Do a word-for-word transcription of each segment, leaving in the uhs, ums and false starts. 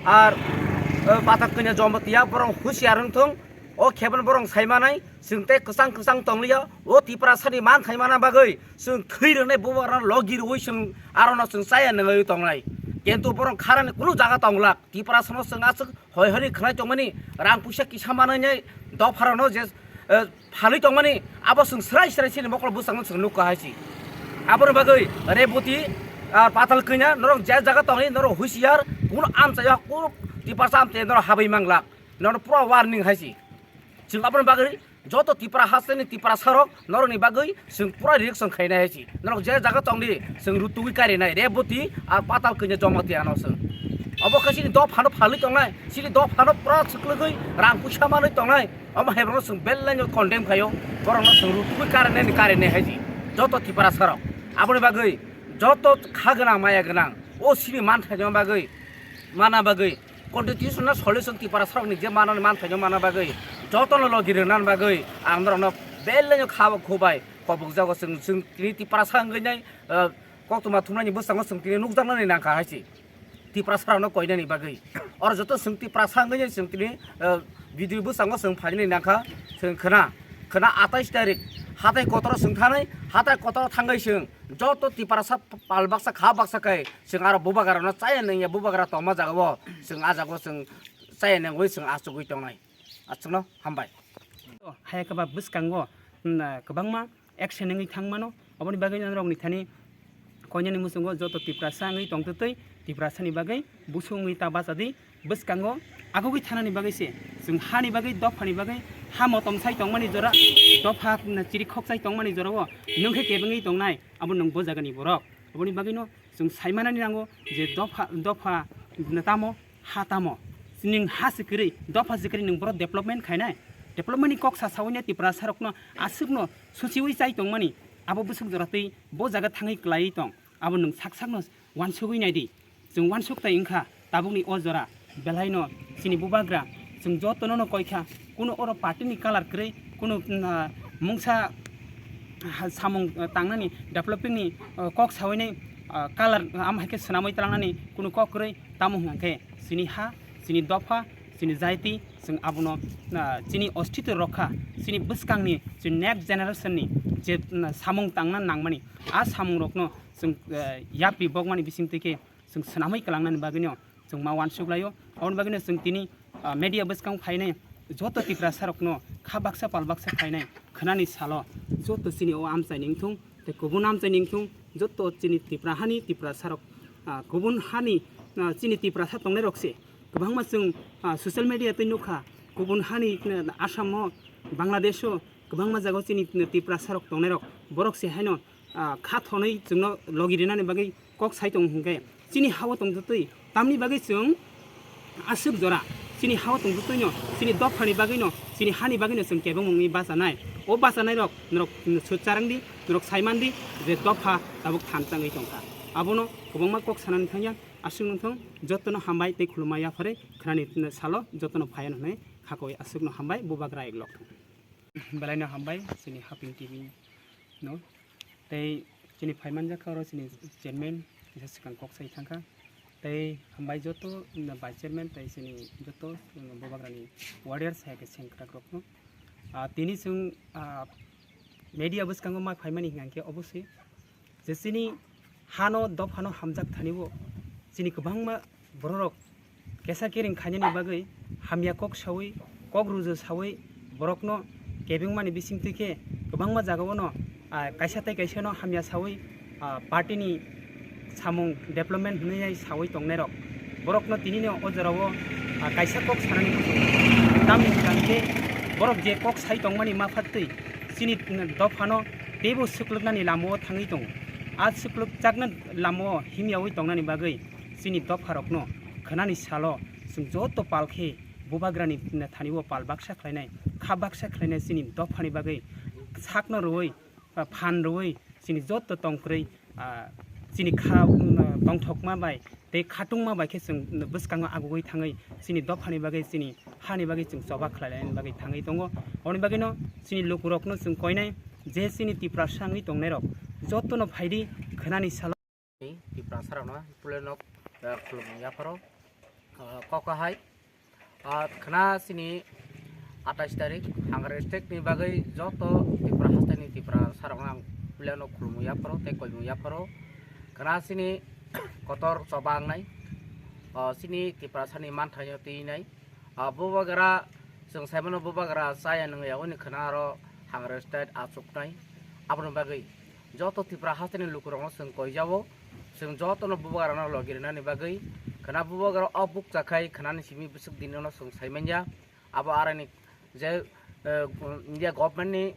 Ar, eh, Patal Kanya Jamatia borok husiar wng thung. O khebeno borok sai manai, chwng tei kwchang kwchang tongliya. O Tiprasani man khai mana bagwi chwng thwi rwnai, bubagrano logi rwui chwng arono chwng chaya nangwi tongnai. Kintu borok kharani kunu jaga tonglak. Tiprasano chwng aswk hoi hori khwnai tongmani, rang puisa kisa manai nai dopharano je, eh, phalwi tongmani, abo chwng srai srai chini mokol bwskango chwng nukha hai si. Aboni bagwi Reboti, ah, Patal Kanya, norok je jaga tongni, norok husiar, kunu amchai o, kunu Tiprasa amchai norok habwi manglak. Norok pura warning hai si. Chwng aboni bagwi joto Tipra hasteni Tiprasarok norokni bagwi chwng pura reaction khainai hai si. Norok je jaga tongdi, chwng rutugwi karinai, Reboti, ah, Patal Kanya Jamatia ano chwng. Obo khe chini dophano phalwi tongnai, chini dophano pura swklwgwi rang puisa manwi tongnai. Omo hai borokno chwng belai no condemn khaio, borokno chwng rutugwi karinai ni karinai hai si. Joto Tiprasarok. Aboni bagwi joto kha gwnang maya gwnang o chini manthaino bagwi, mana bagwi, constitution no solution Tiprasarokni je manani manthaino mana bagwi, jotono logi rwnani bagwi ang norokno belai no kha khubai kobokjago chwng, chwng tini Tiprasa wngwi nai, eh, koktwma thumnaini bwskango chwng tini nukjaknani nangkha hai si. Tiprasarokno koinani bagwi. Oro joto chwng Tiprasa wngwi chwng tini, eh, video bwskango chwng phainani nangkha, chwng khwna, khwna atais tarik hatai kotoro chwng thanai, hatai kotoro thangwi chwng joto Tiprasa pal baksa kha baksa kai chwng aro bubagrano chaya nangya, bubagra tongma jagao chwng ah jagao chwng chaya nangwi chwng achugwi tongnai. Achukno hambai. Hayakhe ba bwskango, mm, kwbangma action wngwi thang mano. Aboni bagwi norokni thani koinani muchungo joto Tiprasa wngwi tongtwtwi, Tiprasani bagwi busu wngwi ta bachadi. Bwskango agugwi thanani bagwi se chwng hani bagwi, dophani bagwi, ha motom sai tongmani jora, dopha chiri khok sai tongmani jorao nwng khe kebengwi tongnai, abo nwng bo jagani borok. Aboni bagwino chwng saimanani nango je dopha, dopha tamo, ha tamo. Nwng ha se kwrwi, dopha se kwrwi nwng borok development khainai? Development ni kok sa sawi nai Tiprasarokno aswkno suchiwi chai tongmani, abo bwswk jora twi bo jaga thangwi kwlaiwi tong, abo nwng sak sakno uansugwi nai di. Chwng uansuk tai wngkha tabukni o jora, belaino chini bubagra chwng jotono no koikha, kuno oro party ni colour kwrwi, kuno, mm, ah, mungsa, ah, samung, ah, tangnani developing ni, ah, kok sawi nai, ah, colour, ah, am hai khe swnamwi tlangnani kuno kok kwrwi, tamo hwnkha khe chini ha, chini dopha, chini jaiti, chwng abono, ah, chini ostitw rokha, chini bwskangni, chini next generation ni je, mm, samung tangna nangmani, a samung rokno chwng, ah, yapri bokmani bisingtwi khe chwng swnamwi kwlangnani bagwino chwng ma uansuk laio. Aboni bagwino chwng tini, ah, media bwskang phainai joto Tiprasarokno kha baksa pal baksa phainai khwnani salo joto chini o amchaini wngthung tei kubun amchaini wngthung, joto chini Tipra hani Tiprasarok, ah, kubun hani, ah, chini Tiprasa tongnairok se kwbangma chwng, ah, social media twi nukha, kubun hani, ah, Assam o, Bangladesh o kwbangma jagao chini Tiprasarok tongnairok borok se haino ah, kha thonwi chwngno logi rinani bagwi kok sai tongo hwnkhe chini ha-o tongtwtwi tamni bagwi chwng aswk jora chini ha-o tongtwtwino chini dophani bagwino chini hani bagwino chwng kebengmungni bachanai. O bachanairok norok sut charwngdi, norok saimandi je dopha tabuk thansa wngwi tongkha. Abono kwbangma kok sanani thangya, aswk nungthung jotono hambai tei khulumma yapharwi khwnani salo jotono phaiya hwnwi khakowi aswkno hambai bubagra eglok thung. Belaino hambai chini Haping T V no. Tei chini phaimanjakha oro chini chairman kisa swkang kok sai thangkha. Tei hambai joto, mm, vice chairman tei chini joto, mm, bubagrani warriors hai khe sengkrakrokno. Ah, tini chwng, ah, media bwskango ma phaimani hwnkha khe oboswi je chini hano dophano hamjak thani o chini kwbangma bororok kesa kering khainani bagwi hamya kok sawi, kok ruju sawi borokno kebengmani bisingtwi khe kwbangma jagao no, ah, kaisa tei kaisa no hamya sawi, ah, party ni samung development hwnwi sawi tongnairok borokno tinino o jorao, ah, kaisa kok sanani muchungo. Tamni hwnkha khe borok je kok sai tongmani maphatwi chini dophano teibo swklwknani lamao thangwi tongo. A swklwkjakna lamao himyawi tongnani bagwi chini dopharokno khwnani salo chwng joto pal khe bubagrani thani o pal baksa khlainai, kha baksa khlainai chini dophani bagwi sakno rwui, ah, phan rwui chini joto tongkwrwi, ah, chini kha, um, tongthokma bai tei khatungma bai khe chwng bwskango agugwi thangwi chini dophani bagwi, chini hani bagwi chwng choba khlailaini bagwi thangwi tongo. Aboni bagwino chini lukurokno chwng koinai je chini Tiprasa wngwi tongnairok jotono phaidi khwnani salo. Tiprasarokno pule nok, eh, khulumung yapharo. Ah, kok kahai. Ah, khna chini atais tarik Hangari state ni bagwi joto Tripura hasteni Tripura sarokno ang puilano khulumwi yapharo tei koimwi yapharo. Khna chini kotor choba wngnai. Ah, chini Tripura sani manthaino twinai. Ah, bubagra chwng saimano bubagra chaya nwngyao ni khna aro Hangari state achuknai. Aboni bagwi joto Tripura hasteni lukurokno chwng koijao. Chwng jotono bubagrano logi rwnani bagwi khna bubagra o bukcha khai khnani simi bwswk dinino chwng saimanya. Abo arani je, eh, India government ni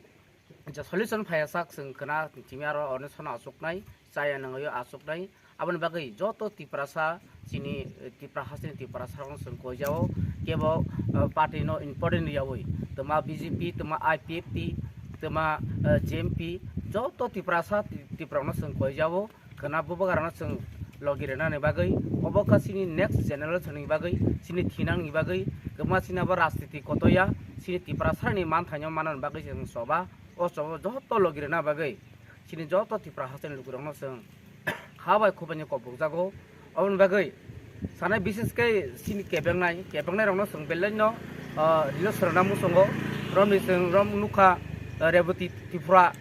je solution phaiya sak chwng khna simi aro onishono achuknai, chaya nwngyao achuknai. Aboni bagwi joto Tiprasa chini, eh, Tipra hasteni Tiprasarokno chwng koijao kebo, eh, party no important riyawi. Twma B J P, twma I P F T, twma, eh, J M P, joto Tiprasa Ti-, Tiprano chwng koijao. Khna bubagrano chwng logi rwnani bagwi obo kha chini next generation ni bagwi chini thinangni bagwi kwma chini abo rajniti kotoya chini Tiprasani manthaino manani bagwi chwng choba o choba joto logi rwna bagwi chini joto Tipra hasteni lukurokno chwng ha bai khubani kok bukjago. Oboni bagwi sanai bises khe chini kebengnai kebengnai rokno chwng belai no, ah, rino srwna muchungo romni chwng rom nukha, ah, Reboti Tripura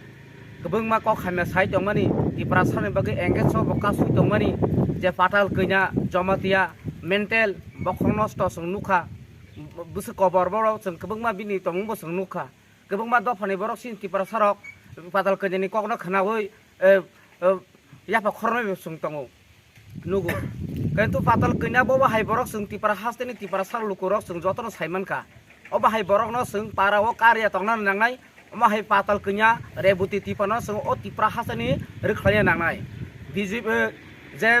kwbangma kok hamya sai tongmani, Tiprasani bagwi engage o bo kasui tongmani, je Patal Kanya, Jamatia, mental, bokhorok nosto chwng nukha, bwswk kobor borok chwng kwbangma bini tongmungbo chwng nukha, kwbangma dophani borok chini Tiprasarok Patal Kanyani kokno khnaui, eh, eh, yapha khornoi bo chwng tongo. Nugo. Kintu Patal Kanya bo bahai borok chwng Tipra hasteni Tiprasa lukurok chwng jotono saimankha. O bahai borokno chwng para o karya tongna nangnai. Omo hai Patal Kanya Reboti Tiprano chwng o Tipra hasteni rwkhlaiya nangnai. B J P je